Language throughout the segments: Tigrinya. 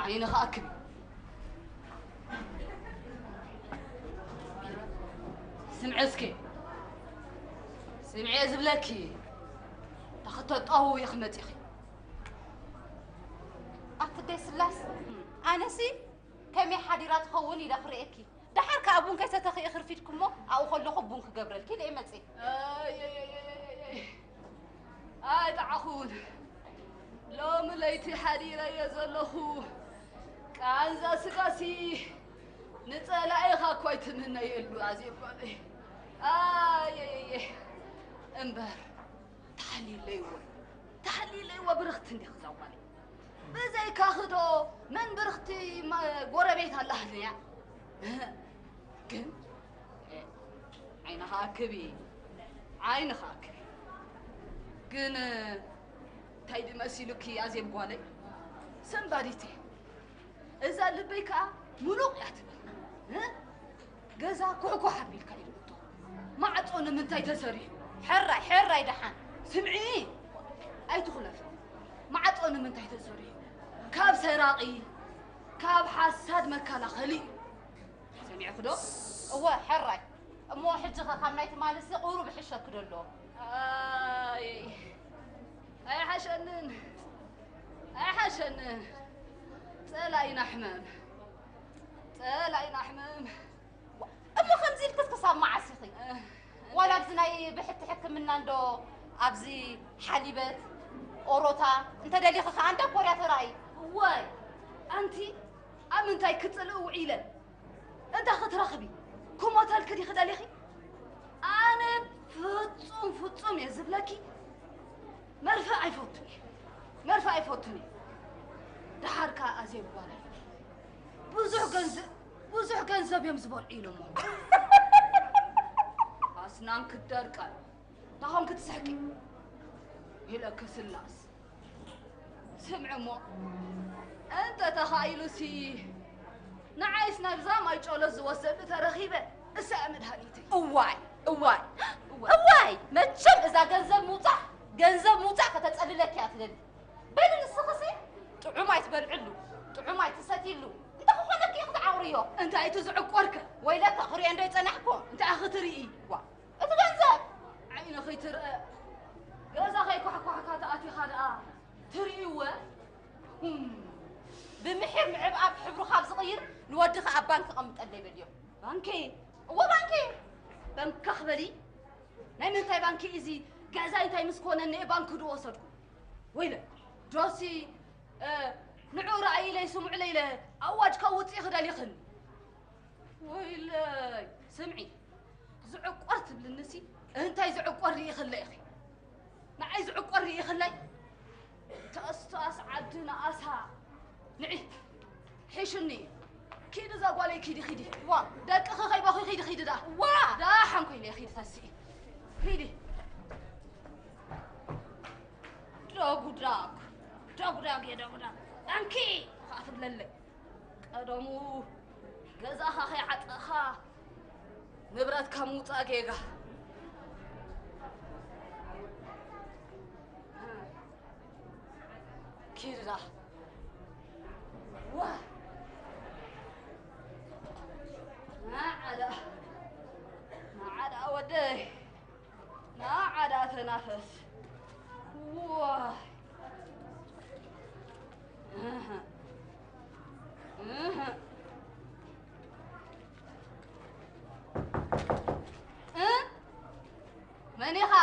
ዓይንኻ ኣክቢ። ስምዒ እስኪ። ስምዒ እየ ዝብለኪ። ተኽተጠው ኢኺ መጺኺ። ኣቲ ደይ ስላስ፣ ኣነሲ ከመይ ሓዲራ ትኸውን ኢለ ክርእየኪ። ደሓር ከኣ ቡን ከይሰተኺ እየ ክርፊድኩ እሞ፣ ኣብኡ ከለኹ ቡን ክገብረልኪ ኢለ እየ መጺእ። ኣይጠዓኹን። ሎሚ ለይቲ ሓዲረዮ ዘለኹ ቃንዛ ስጋሲ ንጸላኢኻ እኳ ኣይትምነየሉ ኣዜብ ጓለይ። ኣየየየ። እምበር ተሓሊለይዎ፣ ተሓሊለይዎ ብርኽቲ እንዲኺ እዛ ጓለይ። ብዘይካኺ ዶ መን ብርኽቲ መ-፣ ጎረቤት ኣላትንያ? ግን ዓይንኻ ኣክቢ፣ ዓይንኻ ኣክቢ። ግን እንታይ ድመሲሉኪ ኣዜብ ጓለይ? ሰንባዲት እየ። እዛ ልበይ ከኣ ምሉቕ እያ ትብል። እ? ገዛ ኩሕኩሕ ኣቢልካ እዩ ዝእቶ። ማዕጾ ንምንታይ ተሰሪሑ? ሕራይ፣ ሕራይ ደሓን። ስምዒ፣ ኣይትኹለፊ። ማዕጾ ንምንታይ ተሰሪሑ? ካብ ሰራቒ፣ ካብ ሓሳድ መከላኸሊ እዩ። ሰሚዕኺ ዶ? እወ፣ ሕራይ። እሞ ሕጂ ኸ ካብ ናይ ትማልሲ ቁሩብ ይሕሸኪ ዶ ኣሎ? ኣይ፣ ኣይሓሸንን፣ ኣይሓሸንን። ጸላኢና ሕመም፣ ጸላኢና ሕመም። እሞ ከምዚ ኢልክስ ክሳብ መዓስ ኢኺ? እ፣ ዋላ ኣብዚ ናይ ብሕቲ ሕክምና እንዶ ኣብዚ ሓሊበት፣ ኦሮታ፣ እንተደሊኺ ኸኣ እንዳ ኮርያ ተራእዪ። እዋይ፣ ኣንቲ ኣብ ምንታይ ክጽልኢ ውዒለን? እንታይ ክትረኽቢ? ክሞተልኪ ዲኺ ደሊኺ? ኣነ ፍጹም፣ ፍጹም እየ ዝብለኪ። መርፍእ ኣይፈቱን እየ። መርፍእ ኣይፈቱን እየ። ደሓር ከኣ ኣዜብ ጓለይ። ብዙሕ ገንዘብ፣ ብዙሕ ገንዘብ እዮም ዝበልዑ ኢሎሞ። ኣስናን ክደርቀን። እንታይ ኾንኪ ትስሕቂ? ኢለኪ ስላስ። ስምዒ እሞ፣ እንተ ተኻኢሉሲ፣ ንዓይስ ናብዛ ማይ ጮሎት ዝወስደኒ ተረኺበ፣ እሳ እያ መድሃኒተይ። እዋይ፣ እዋይ፣ እዋይ። እዋይ! መቸም እዛ ገንዘብ ምውጻእ፣ ገንዘብ ምውጻእ ከተጸልለኪ እያ ትደሊ። በሊ ንስኽሲ ጥዑም ኣይትበልዕሉ፣ ጥዑም ኣይትሰትይሉ። እንተ ክኾነኪ ኢኺ ትዓውርዮ። እንታይ እቲ ዝዕቆርከ? ወይለከ፣ ክሪኦ እንዶ ይጸናሕኩ። እንታይ ኢኺ ትርኢ? ዋ፣ እቲ ገንዘብ ዓይኒ ኸይትርአ፣ ገዛ ኸይኳሕኳሕካ ተኣቲኻ ደኣ ትርእይወ? ሁም። ብምሒር ምዕብኣብ ሕብሩ ካብ ዝቕይር ንወድኺ ኣብ ባንክ ቐምጠለይ በልዮ። ባንኪ? እወ ባንኪ። ባንካ ክበሊ? ናይ ምንታይ ባንኪ እዚ? ገዛይ እንታይ ምስ ኮነኒ እየ ባንኪ ዶ ወሰድኩ? ወይለ፣ ዶሲ፣ እ፣ ንዑ ረኣይ ኢለይ ስምዑለይ ኢለ ኣዋጅ ከውጽእ ይኽደል ይኽን። ወይለይ፣ ስምዒ፣ ዝዕቆር ትብልንሲ፣ እንታይ ዝዕቆር ርኢኽለ ኢኺ? ንዓይ ዝዕቆር ርኢኽለይ? ተስፋስ ዓዲ ንኣሳ። ንዒ፣ ሒሽኒ። ኪዲ እዛ ጓለይ፣ ኪዲ፣ ኪዲ። ዋ፣ ደቅኺ ከይበኹ ኪዲ፣ ኪዲ ዳ። ዋ! ዳሓን ኮይነ ኪዲ ተስኢ። ኪዲ። ዶጉዳግ፣ ዶጉዳግ እየ፣ ዶጉዳግ። ኣንኪ ኸኣ ትብለለይ። ቀደሙ ገዛኻ ከይዓጸኻ ንብረትካ ምውጻእ ጌጋ። ኪድዳ። ዋ! ንዓ ደኣ፣ ንዓ ደኣ ወደይ። ንዓ ደኣ ተናፈስ። ዋይ። እህ። እህ። እ? መን ኢኻ?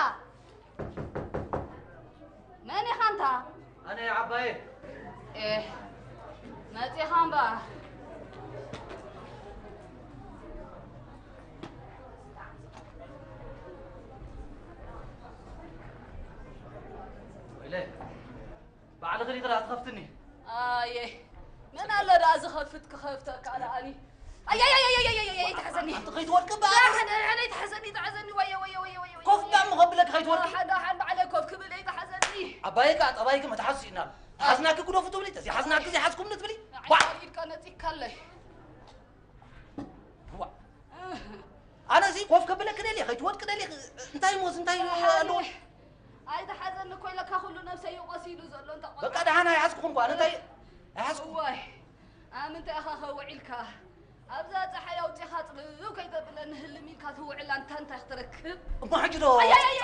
መን ኢኻ ኣንታ? ኣነ ዓባየ። ኤህ፣ መጺኻ እምበኣር። ወይለ፣ ባዕልኺ ዲኺ ደኣ ትኸፍትኒ? ኣየ፣ መን ኣሎ ደኣ ዝኸፍት ክኸፍተካ ደኣኒ? ኣይ፣ ኣይ፣ ኣይ፣ ኣይትሓዘኒ። ኣንቲ ከይትወድቂ እምበኣር። ደሓን፣ ደሓን፣ ኣይትሓዘኒ፣ ኣይትሓዘኒ፣ ወየ፣ ወየ፣ ወየ፣ ወየ፣ ወየ። ኮፍ ደኣ እሞ ከብለኪ ከይትወድቂ። ደሓን፣ ደሓን፣ ባዕለይ ኮፍ ክብል፣ ኣይትሓዘኒ። ዓባየ ከኣ ጠባይኪ መትሓዝ ስኢና ኣሎ። ተሓዝናኪ ግደፉ ትብሊ፣ ተዘይሓዝናኪ ዘይሓዝኩምኒ ትብሊ። ንዓይ ዋ! ኢድካ ነጺግካለይ። ዋ! ኣነሲ ኮፍ ከብለኪ ደልየ፣ ከይትወድቂ ደልየ፣ እንታይ ሞስ፣ እንታይ ደሓን ኣለዎ? ኣይትሓዘኒ እኮ ኢለካ፣ ኩሉ ነብሰይ እዩ ቆሲሉ ዘሎ፣ እንተ ቆልዓ። በቃ ደሓን ኣይሓዝኩኹም እኮ፣ ኣነ እንታይ ኣይሓዝኩኹም። እዋይ። ኣምንታይ ኢኻ ከውዒልካ ኣብዛ ፀሓይ ኣውፂኻ ፅልው ከይተብለኒ ህልም ኢልካ ትውዕል ኣንታ እንታይ ክትረክብ? እሞ ሕጂ ዶ ኣያያያ